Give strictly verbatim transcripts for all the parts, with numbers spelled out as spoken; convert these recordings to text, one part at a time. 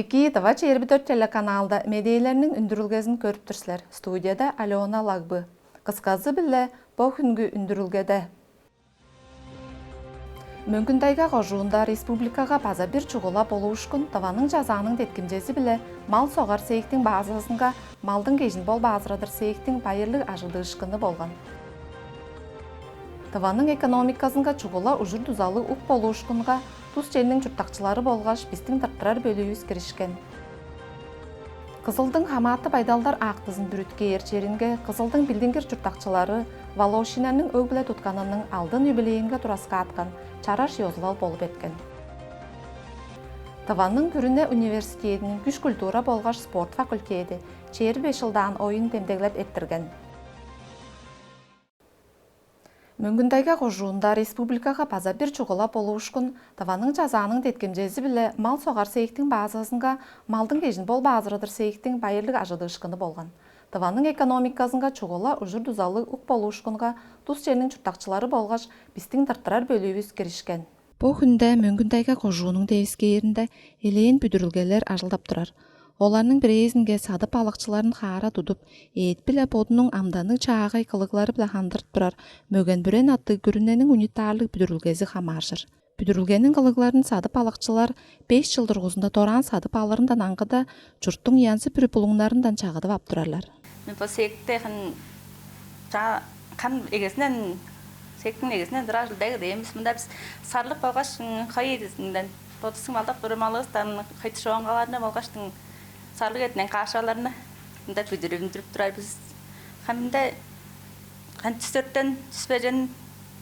Экии, Тыва чээрби дөрт телеканалда медээлерниң үндүрүлгезин көрүп тур силер. Студияда Алена Лагбы. Кысказы-биле бо хүнгү үндүрүлгеде. Мөңгүн-Тайга кожуунда республикага база бир чугула болуушкун Тываның Чазааның деткимчези-биле мал согар цехтиң баазазынга малдың кежин болбаазырадыр цехтиң байырлыг ажыдыышкыны болган. Тываның экономиказынга чугула ужур-дузалыг ук болуушкунга тус черниң чурттакчылары болгаш бистиң тырттырар бөлүүвүс киришкен. Кызылдың хамааты байдалдар актызын бүрүткээр черинге Кызылдың билдингир чурттакчылары Волошиннерниң өг-бүле тутканының алдын юбилейинге тураскааткан чараш ёзулал болуп эрткен. Тываның күрүне университединиң күш-культура болгаш спорт факультеди чээрби беш чылдаан оюн демдеглеп эрттирген. Мөңгүн-Тайга кожуунда республикага база бир чугула болуушкун Тываның Чазааның деткимчези-биле мал согар цехтиң баазазынга малдың кежин болбаазырадыр цехтиң байырлыг ажыдыышкыны болган. Тываның экономиказынга чугула ужур-дузалыг ук болуушкунга тус черниң чурттакчылары болгаш бистиң тырттырар бөлүүвүс киришкен. Бо хүнде Мөңгүн-Тайга кожуунуң девискээринде элээн бүдүрүлгелер ажылдап турар. Оларның бирээзинге садып алыкчыларын хаара тудуп, эът-биле бодунуң амданныг чаагай кылыглары-биле хандырып турар Мөген-Бүрен аттыг күрүнениң унитарлыг бүдүрүлгези хамааржыр. Бүдүрүлгениң кылыгларын садып алыкчылар беш чыл дургузунда дораан садып алырындан аңгыда чурттуң янзы-бүрү булуңнарындан чагыдып ап турарлар. Мен бо секте хан чаа хан эгезинен сектиң эгезинен дыра ажылдайгы дээмис мында бис сарлык болгаш хай эдизинден бодусуң алдап турумалыыстан хай шоонгаларны болгаштың сарлык этинен каашаларны мында бүдүрүндүрүп турар бис. Хамында хан түстөртен түспежен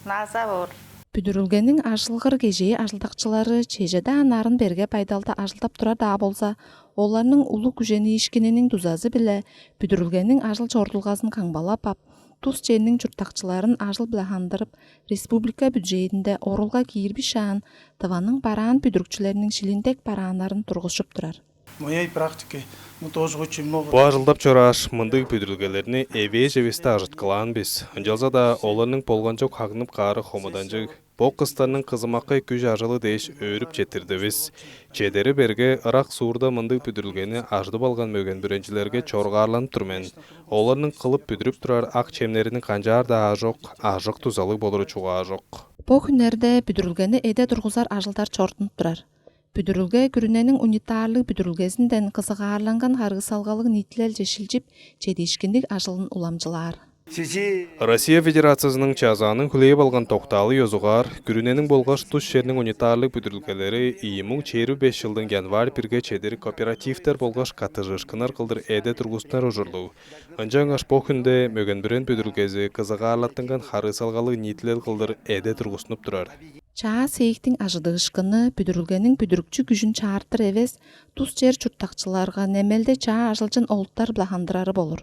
лааза боор. Бүдүрүлгениң ажылгыр кежээ ажылдакчылары чежеде анарын берге байдалда ажылдап турар-даа болза, оларның улуг күжениишкининиң дузазы-биле бүдүрүлгениң ажыл чорудулгазын камгалап ап, тус черниң чурттакчыларын ажыл-биле хандырып, республика бюджединде орулга киирбишаан, Тываның бараан бүдүрүкчүлериниң шилиндек барааннарын тургузуп турар. Моей практике, ну, тоже очень много. Бо ажылдап чорааш, мындыг бүдүрүлгелерни эвээжевисте ажыткылаан бис. Ынчалза-даа оларның болганчок хагнып каары хомуданчыг. Бо кыстарның кызымаккай күш-ажылы дээш өөрүп четтирдивис. Чедери берге ырак суурда мындыг бүдүрүлгени ажыдып алган мөген-бүренчилерге чоргаарланып тур мен. Оларның кылып бүдүрүп турар ак чемнериниң канчаар-даа аажок, ажык дузалыг болуру чугаажок. Бо хүннерде бүдүрүлгени эде тургузар ажылдар чорудунуп турар. Бүдүрүлге күрүнениң унитарлыг бүдүрүлгезинден кызыгаарланган харыысалгалыг ниитилелче шилчип, чедиишкинниг ажылын уламчылаар. Россия Федерациязының чазааның хүлээп алган доктаалы ёзугаар күрүнениң болгаш тус черниң унитарлыг бүдүрүлгелери ийи муң чээрби беш чылдың январь бирге чедир кооперативтер болгаш каттыжыышкыннар кылдыр эде тургустунар ужурлуг. Ынчангаш бо хүнде мөген-бүрен бүдүрүлгези кызыгаарлаттынган харыысалгалыг ниитилел кылдыр эде тургустунуп турар. Чаа сээктиң ажыдыышкыны бүдүрүлгениң бүдүрүкчү күжүн чаартыр эвес, тус чер чурттакчыларга немелде чаа ажылчын олуттар-биле хандырары болур.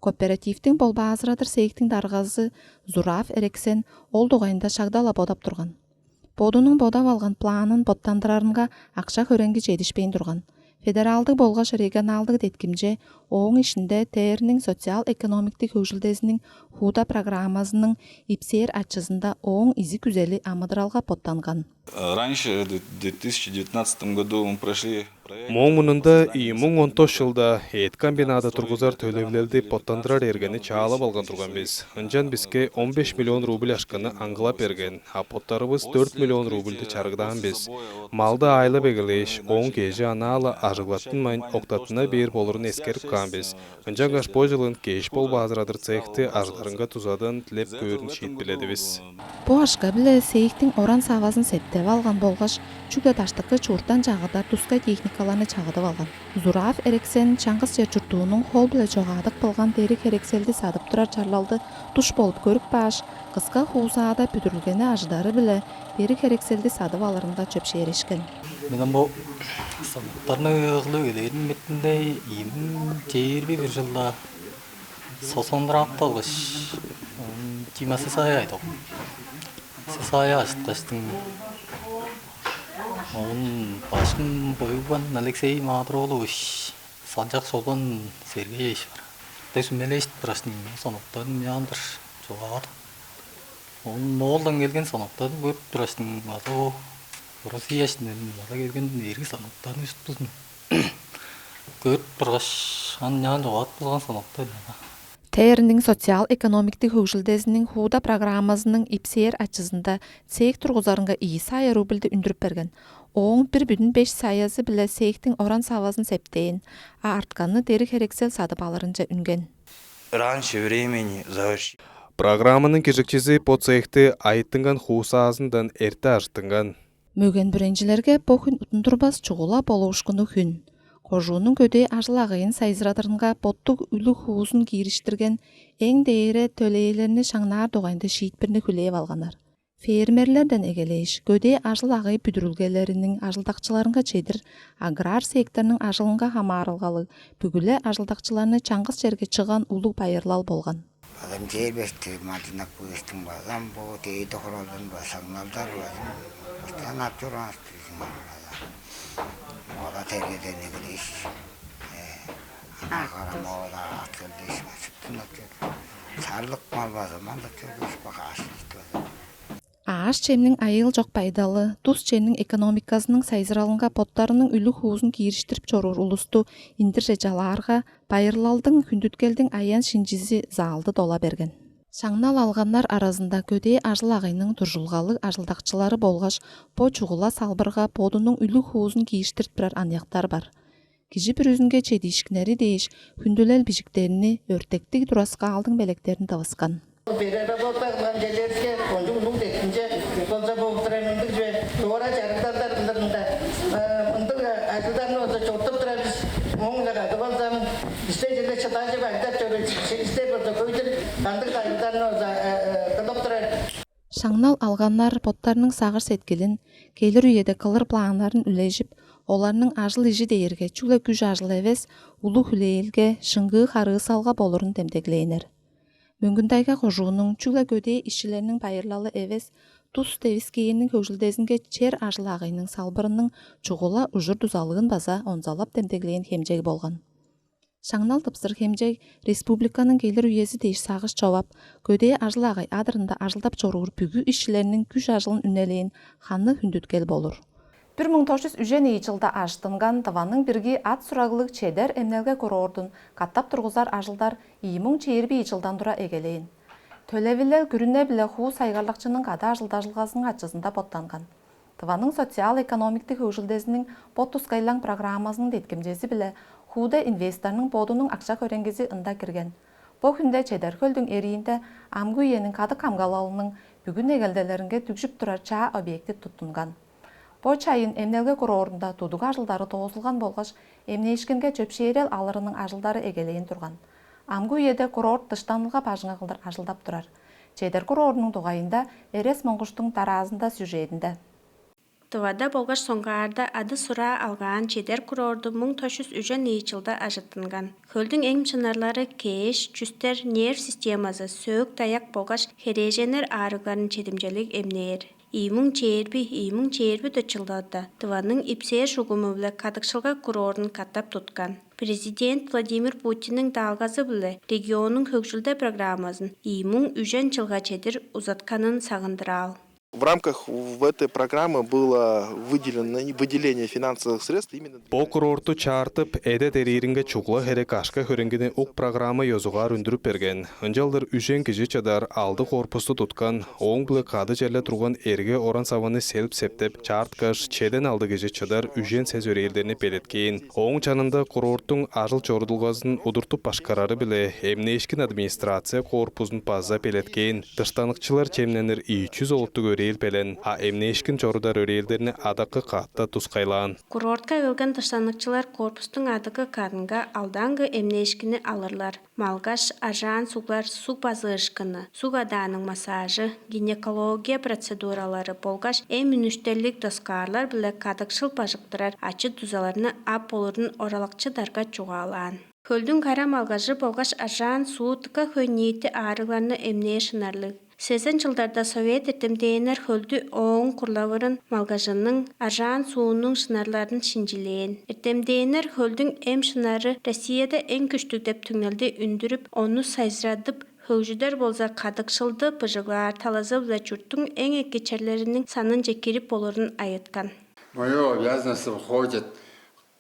Кооперативтиң болбаазырадыр сээктиң даргазы Зураб Эрексен ол дугайында шагда-ла бодап турган. Бодунуң бодап алган планын боттандырарынга акша-хөреңги чедишпейн турган. Федералдыг болгаш регионалдыг деткимче, ооң иштинде ТР-ниң социал-экономиктиг хөгжүлдезиниң хууда программазының ипсээр ачызында ооң изиг күзели амыдыралга боттанган. Раньше, в две тысячи девятнадцатом году мы прошли проект. Мооң мурнунда ийи муң он тос чылда эът комбинады тургузар төлевилелди боттандырар эргени чаалап алган турган бис. Ынчан биске он беш миллион рубль акшаны аңгылап берген, а боттарывыс дөрт миллион рубльди чарыгдаан бис. Малды аайлап эгелээш, ооң кежи анаа-ла ажыглаттынмайн, октаттына бээр болурун эскерип каан бис. Ынчангаш бо чылын кеш болбаазырадыр цехти ажыдарынга дузадан дилеп көөрүн шиитпирледивис. Бо акша-биле сээктиң оран-савазын септеп алган болгаш чүгле даштыкы чурттан чагыдар тускай техникаларны чагыдып алган. Зураб Эрексен чаңгыс чер чурттуунуң хол-биле чогаадып кылган дериг-херекселди садып турар чарлалды душ болуп көрүп кааш, кыска хуусаада бүдүрүлгени ажыдары-биле дериг-херекселди садып алырынга чөпшээрешкен. Мен ам бо станоктарны кылып эгелээриниң метинде ийи муң чээрби бир чылда Сосондур апталгаш, Дима Сысаай айдок. Сысаай ажыткаштың, оон башкым Боюлган Алексей Маадыр-оолович, Санчак Шолбан Сергеевич бар. Дес үнелээштип-дыраш, станоктарын мынчаандыр чугаалап. Оон Моолдан келген станоктарын көрүп-дыраш, база бо Россия иштинден база келген эрги станоктарын үзүп турдум. көрүп тургаш, аны няан чугаат болган санап тур мен. Тээрниң социал-экономиктиг хөгжүлдезиниң хууда программазының ипсээр ачызында цех тургузарынга ийи сая рубльди үндүрүп берген. Ооң бир бүдүн беш саязы-биле цехтиң оран-савазын септээн, а артканы дериг-херексел садып алырынче үнген. Раньше времени завершить. Программаның киржикчизи бо цехти айыттынган хуусаазындан эрте ажыттынган. Мөген-бүренчилерге бо хүн уттундурбас чугула болуушкуннуг хүн. Кожууннуң көдээ ажыл-агыйын сайзырадырынга боттуг үлүг-хуузун киириштирген эң дээре төлээлерни шаңнаар дугайында шиитпирни хүлээп алганнар. Фермерлерден эгелээш, көдээ ажыл-агый бүдүрүлгелериниң ажылдакчыларынга чедир аграр секторнуң ажылынга хамаарылгалыг бүгү-ле ажылдакчыларны чаңгыс черге чыгган улуг байырлал болган. Адам чээр бести мадынак быыстың базам бу дээди хуралдан басаңналдар базам быстан ап чораан бизиң базам. Ола тергеден эгелеш. Ана карама ола аткылдеш базыптын ап чор. Сарлык мал базам анда чоргуш бахааш базам. Аъш-чемниң айыыл чок байдалы, тус черниң экономиказының сайзыралынга боттарының үлүг-хуузун киириштирип чоруур улусту индирже чалаарга, байырлалдың хүндүткелдиң аян-шинчизи залды дола берген. Шаңнал алганнар аразында көдээ ажыл-агыйның дуржулгалыг ажылдакчылары болгаш бо чугула салбырга бодунуң үлүг-хуузун киириштирип турар аныяктар бар. Кижи бүрүзүнге чедиишкиннери дээш хүндүлел бижиктерни, өртектиг тураскаалдың белектерин тывыскан. Переработка кылган черлерге кончуг улуг деткимче болза болуп турар ындыг чүве. Дугура чарыгдалдар ындырында ындыг ажылдарны болза чорудуп турар бис. Ооң-биле кады болза бисте черле чыдажып ажылдап чоруур иштер болза хөй-дүр, кандыг-даа ажылдарны болза кылып турар. Шаңнал алганнар боттарының сагыш-сеткилин, келир үеде кылыр планнарын үлежип, оларның ажыл-ижи дээрге чүгле күш-ажыл эвес, улуг хүлээлге, шыңгыы харыысалга болурун демдеглээннер. Мөңгүн-Тайга кожууннуң чүгле көдээ ишчилериниң байырлалы эвес, тус девискээрниң хөгжүлдезинге чер ажыл-агыйның салбырының чугула ужур-дузалыын база онзалап демдеглээн хемчег болган. Шаңнал тыпсыр хемчег республиканың келир үези дээш сагыш човап, көдээ ажыл-агый адырында ажылдап чоруур бүгү ишчилерниң күш-ажылын үнелээн ханы хүндүткел болур. Бир муң тос чүс үжен ийи чылда ажыттынган Тываның бирги ат-сураглыг Чедер эмнелге курортун катап тургузар ажылдар ийи муң чээрби ийи чылдан тура эгелээн. Төлевилел күрүне-биле хуу сайгарлакчының кады ажылдажылгазының ачызында боттанган. Тываның социал-экономиктиг хөгжүлдезиниң бо тускайлаң программазының деткимчези-биле хууда инвесторнуң бодунуң акча-хөреңгизи ында кирген. Бо хүнде Чедер-Хөлдүң эриинде амгы үениң кадык камгалалының бүгү негелделеринге дүгжүп турар чаа объекти туттунган. Бо чайын эмнелге курортунда тудуг ажылдары доозулган болгаш эмнээшкинге чөпшээрел алырының ажылдары эгелээн турган. Амгы үеде курорт дыштанылга бажыңы кылдыр ажылдап турар. Чедер курортунуң дугайында Эрес Монгуштуң дараазында сюжединде. Тывада болгаш соңгаарда ады-сураа алгаан Чедер курорту муң тос чүс үжен ийи чылда ажыттынган. Хөлдүң эм шынарлары кээш, чүстер, нерв системазы, сөөк-даяк болгаш херээженнер аарыгларын чедимчелиг эмнээр. Ийи муң чээрби, ийи муң чээрби дөрт чылдарда Тываның ипсээр шугуму-биле кадыкшылга курортун катап туткан. Президент Владимир Путинниң даалгазы-биле регионнуң хөгжүлде программазын ийи муң үжен чылга чедир узатканын сагындыраал. В рамках в этой программы было выделено выделение финансовых средств именно. Бо курорту чаартып, эде дерииринге чугула херек акша-хөреңгини ук программа ёзугаар үндүрүп берген. Ынчалдыр үжен кижи чыдар алды корпусту туткан, ооң-биле кады черле турган эрге оран-саваны селип-септеп чаарткаш, чеден алды кижи чыдар үжен сес өрээлдерни белеткээн. Ооң чанында курорттуң ажыл-чорудулгазын удуртуп башкарары-биле эмнээшкин администрация корпузун база белеткээн. Дыштаныкчылар чемненир ийи чүс олуттуг өрээл белен, а эмнээшкин чорудар өрээлдерни адаккы катта тускайлаан. Курортка келген дыштаныкчылар корпустуң адаккы кадынга алдаангы эмнээшкинни алырлар. Малгаш, аржаан суглар, суг базыышкыны, суг адааның массажы, гинекология процедуралары болгаш эм үнүштерлиг доскаарлар-биле кадыкшыл бажыктырар ачы-дузаларны ап болурун оралакчы дарга чугаалаан. Хөлдүң кара малгажы болгаш аржаан суу дыка хөй ниити аарыгларны эмнээр шынарлыг. Сезен чылдарда совет эртемдээннер хөлдү ооң курлавырын, малгажының, аржаан суунуң шынарларын шинчилээн. Эртемдээннер хөлдүң эм шынары Россияда эң күштүг деп түңнелди үндүрүп, ону сайзырадып, хөгжүдер болза кадыкшылды быжыглаар талазы-биле чурттуң эң эки черлериниң санынче кирип болурун айыткан. Моё обязанность входит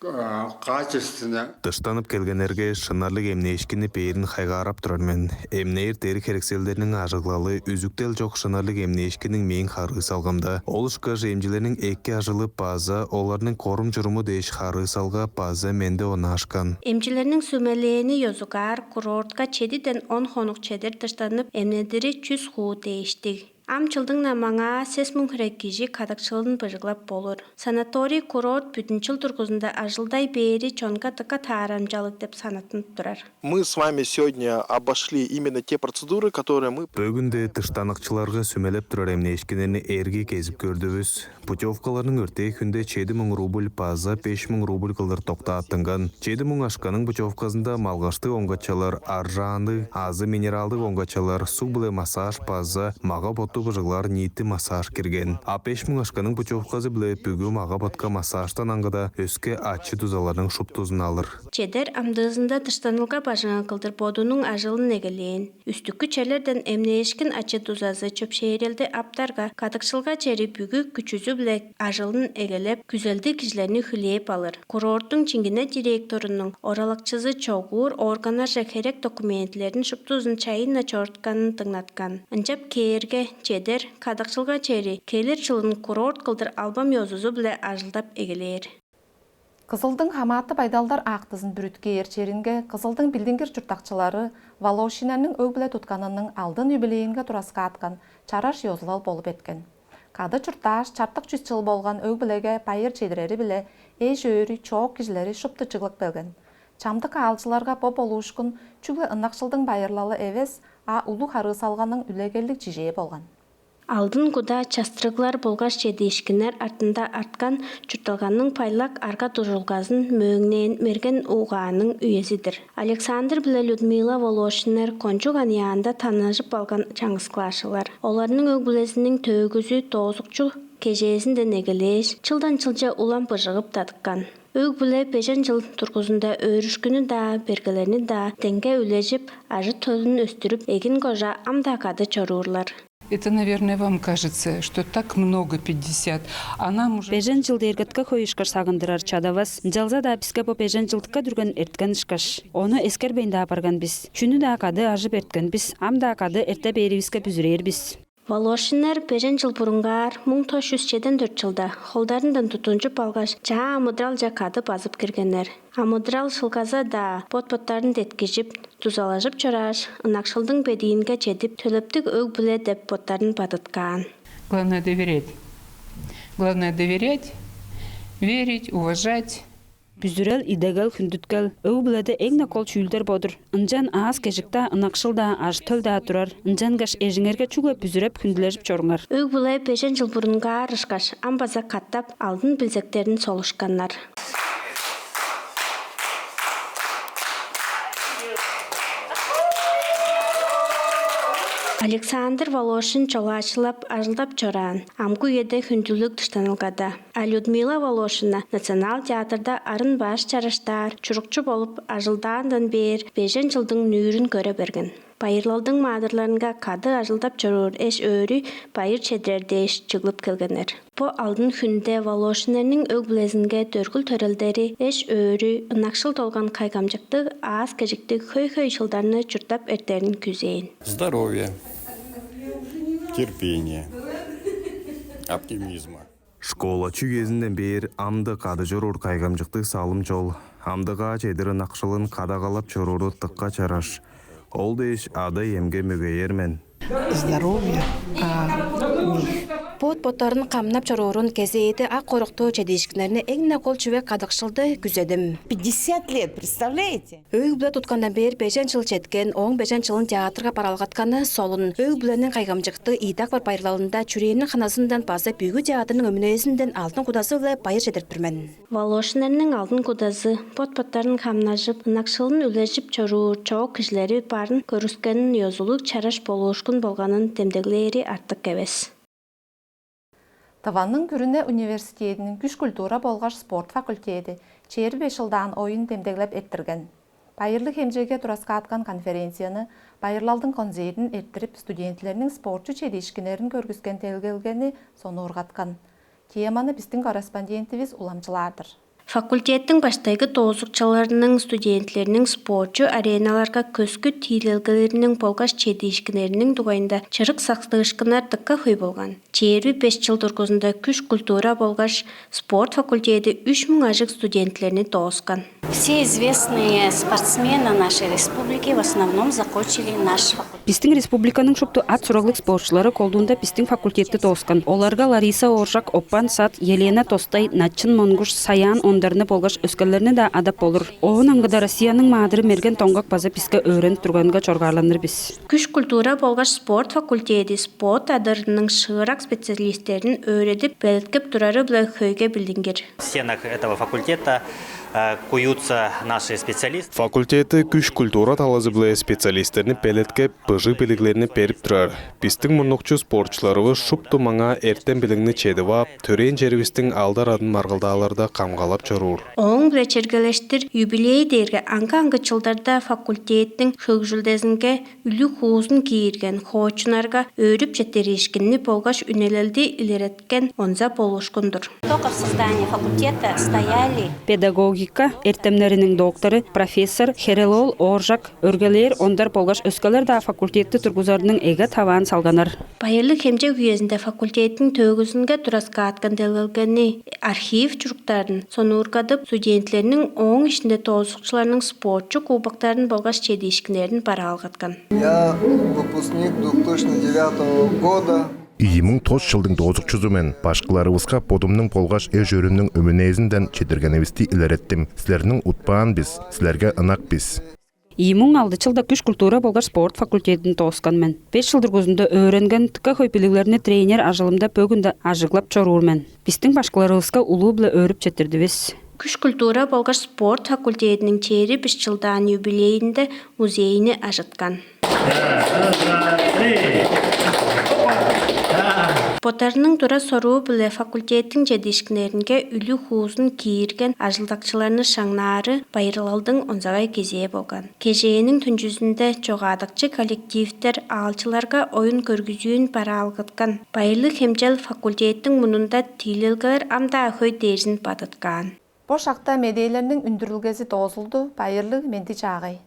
качественно. Дыштанып келгеннерге шынарлыг эмнээшкинни бээрин хайгаарап турар мен. Эмнээр дериг-херекселдерниң ажыглалы, үзүктел чок шынарлыг эмнээшкинниң мээң харыысалгамда, ол ышкаш эмчилерниң эки ажылы база оларның корум-чуруму дээш харыысалга база менде онаашкан. Эмчилерниң сүмелээни ёзугаар курортка чедиден он хонук чедир дыштанып эмнедири чүс хуу дээштиг. Ам чылдың-на маңаа сес муң хире кижи кадыкшылын быжыглап болур. Санаторий-курорт бүдүн чыл дургузунда ажылдай бээри чонга дыка таарымчалыг деп санаттынып турар. Мы с вами сегодня обошли именно те процедуры, которые мы... Бөгүнде дыштаныкчыларга сүмелеп турар эмнээшкиннерни эрги кезип көрдүвүс. Путевкаларның өртээ хүнде чеди муң рубль база беш муң рубль кылдыр доктааттынган. Чеди муң ашканың путевказында малгаштыг оңгачалар, аржаанныг азы минералдыг оңгачалар, суг-биле массаж база мага-ботту быжыглаар ниити массаж кирген. А беш муң ашканың путевказы-биле бүгү мага-ботка массажтан аңгыда өске ачы-дузаларның шуптузун алыр. Чедер амдыызында дыштанылга бажыңы кылдыр бодунуң ажылын эгелээн. Үстүкү черлерден эмнээшкин ачы-дузазы чөпшээрелди аптарга, кадыкшылга чери бүгү күчүзү-биле ажылын эгелеп, күзелдиг кижилерни хүлээп алыр. Курорттуң чиңгине директорунуң оралакчызы чогуур органнарже херек документилерин шуптузун чайын-на чорутканын дыңнаткан. Ынчап кээрге, чедер кадыкшылга чери келир чылын курорт кылдыр албан ёзузу-биле ажылдап эгелээр. Кызылдың хамааты байдалдар актызын бүрүткээр черинге Кызылдың билдингир чурттакчылары Волошиннерниң өг-бүле тутканының алдын юбилейинге тураскааткан чараш ёзулал болуп эрткен. Кады чурттааш, чартык чүс чыл болган өг-бүлеге байыр чедирери-биле эш-өөрү, чоок кижилери шупту чыглып келген. Чамдык аалчыларга бо болуушкун чүгле ынакшылдың байырлалы эвес, а улуг харыысалганың үлегерлиг чижээ болган. Алдын куда частырыглар болгаш чедиишкиннер артында арткан чуртталганың пайлак арга-дуржулгазын мөөңнээн мерген угааның үези-дир. Александр биле Людмила Волошиннер кончуг аныяанда таныжып алган чаңгыс классчылар. Оларның өг-бүлезиниң төөгүзү доозукчу кежээзинден эгелээш, чылдан чылче улам быжыгып дадыккан. Өг-бүле бежен чыл дургузунда өөрүшкүнү-даа, бергелерни-даа деңге үлежип, ажы-төлүн өстүрүп, эгин кожа ам-даа кады чоруурлар. Это, наверное, вам кажется, что так много пятьдесят, а нам уже... Бежен чыл дээрге дыка хөй ышкаш сагындырар, чадавас. Ынчалза-даа биске бо бежен чыл дыка дүрген эрткен ышкаш. Ону эскербейн-даа барган бис. Чүнү-даа кады ажып эрткен бис, ам-даа кады эрте бээривиске бүзүрээр бис. Волошиннер бежен чыл бурунгаар, муң тос чүс чеден дөрт чылда, холдарындан тудунчуп алгаш, чаа амыдыралче кады базып киргеннер. Амыдырал шылгаза-даа, бот-боттарын деткижип, дузалажып чорааш, ынакшылдың бедиинге чедип, төлептиг өг-бүле деп боттарын бадыткаан. Главное доверять. Главное доверять, верить, уважать. Бүзүрел, идегел, хүндүткел өг-бүледе эң-не кол чүүлдер бо-дур. Ынчан аас-кежик-даа, ынакшыл-даа, ажы-төл-даа турар. Ынчангаш эжиңерге чүгле бүзүреп, хүндүлежип чоруңар. Өг-бүле бежен чыл бурунгаар ышкаш, ам база катап алдын билзектерин солушканнар. Александр Волошин чолаачылап, ажылдап чораан, амгы үеде хүндүлүг дыштанылгада. А Людмила Волошина Национал театрда арын баш чараштаар чурукчу болуп ажылдаандан бээр бежен чылдың нүүрүн көре берген. Байырлалдың маадырларынга кады ажылдап чоруур эш-өөрү байыр чедирер дээш чыглып келгеннер. Бо алдын хүнде Волошиннерниң өг-бүлезинге дөргүл-төрелдери, эш-өөрү, ынакшыл долган кайгамчыктыг, аас-кежиктиг хөй-хөй чылдарны чурттап эртерин күзээн. Здоровья, терпения, оптимизма. Школачы үезинден бээр амды кады чоруур кайгамчыктыг салым-чол, амдыгаа чедир ынакшылын кадагалап чорууру дыка чараш. Ол дээш ада-иемге мөгеер мен. Здоровья, а не... Бот-боттарын камнап чоруурун, кезээде ак орукту, чедиишкиннерни, эң-не кол чүве кадыкшылды күзедим. Пятьдесят лет, представляете? Өг-бүле туткандан бээр бежен чыл четкен, ооң бежен чылын театрга бараалгатканы солун. Өг-бүлениң кайгамчыктыг ийдак бар байырлалында чүрээниң ханазындан база бүгү театрның өмүнээзинден алдын кудазы-биле байыр чедирип тур мен. Волошиннерниң алдын кудазы бот-боттарын камнажып, ынакшылын үлежип чоруур чоок кижилери барын көргүскенин ёзулуг чараш болуушкун болганын демдеглээри артык эвес. Тываның күрүне университединиң күш-культура болгаш спорт факультеди чээрби беш чылдаан оюн демдеглеп эрттирген. Байырлыг хемчегге тураскааткан конференцияны, байырлалдың концертин эрттирип, студентилерниң спортчу чедиишкиннерин көргүскен делгелгени сонуургаткан. Теманы бистиң корреспондентивис уламчылаар-дыр. Факультеттиң баштайгы доозукчуларының, студентилерниң спортчу ареналарга көскү тиилелгелериниң болгаш чедиишкиннериниң дугайында чырык сактыышкыннар дыка хөй болган. Чээрби беш чыл дургузунда күш-культура болгаш спорт факультеди үч муң ажыг студентилерни дооскан. Все известные спортсмены нашей республики в основном закончили наш факультет. Бистиң республиканың шупту ат-сураглыг спортчулары колдуунда бистиң факультетти дооскан. Оларга Лариса Ооржак, Оппан Сат, Елена Тостай, Начын Монгуш, Саян Ондарны болгаш өскелерни-даа адап болур. Оон аңгыда Россияның Маадыры Мерген Доңгак база биске өөренип турганынга чоргаарланыр бис. Күш-культура болгаш спорт факультеди спорт адырының шыырак специалистерин өөредип, белеткеп турары-биле хөйге билдингир. В стенах этого факультета куются наши специалисты. Факультетти күш-культура талазы-биле специалистерни белеткеп, быжыг билиглерни берип турар. Бистиң мурнукчу спортчуларывыс шупту маңаа эртем-билигни чедип ап, төрээн черивистиң алдар-адын маргылдааларда камгалап чоруур. Ооң-биле чергелештир юбилей дээрге аңгы-аңгы чылдарда факультеттиң хөгжүлдезинге үлүг-хуузун киирген хоочуннарга өөрүп четтириишкинни болгаш үнелелди илереткен онза болуушкун-дур. Только в создании факультета стояли. Педагогика эртемнериниң доктору, профессор Херел-оол Ооржак өргээлээр ондар болгаш өскелер-даа факультетти тургузарының эге таваан салганнар. Байырлыг хемчег үезинде факультеттиң төөгүзүнге тураскааткан делгелгени, архив чуруктарын сонуургадып, студентилерниң, ооң иштинде доозукчуларның спортчу кубоктарын болгаш чедиишкиннерин бараалгаткан. Я выпускник две тысячи девятого года. Ийи муң тос чылдың доозукчузу мен. Башкыларывыска бодумнуң болгаш эш-өөрүмнүң өмүнээзинден четтиргенивисти илереттим. Силерниң утпаан бис, силерге ынак бис. Ийи муң алды чылда күш-культура болгаш спорт факультедин дооскан мен. Беш чыл дургузунда өөренген дыка хөй билиглерни тренер ажылымда бөгүнде ажыглап чоруур мен. Бистиң башкыларывыска улуу-биле өөрүп четтирдивис. Күш-культура болгаш спорт факультединиң чээрби беш чылдаан юбилейинде музейни ажыткан. Боттарының тура-соруу-биле факультеттиң чедиишкиннеринге үлүг-хуузун киирген ажылдакчыларны шаңнаары байырлалдың онзагай кезээ болган. Кежээниң төнчүзүнде чогаадыкчы коллективтер аалчыларга оюн-көргүзүүн бараалгаткан. Байырлыг хемчег факультеттиң мурнунда тиилелгелер ам-даа хөй дээрзин бадыткаан. Бо шакта медээлерниң үндүрүлгези доозулду. Байырлыг, менди-чаагай.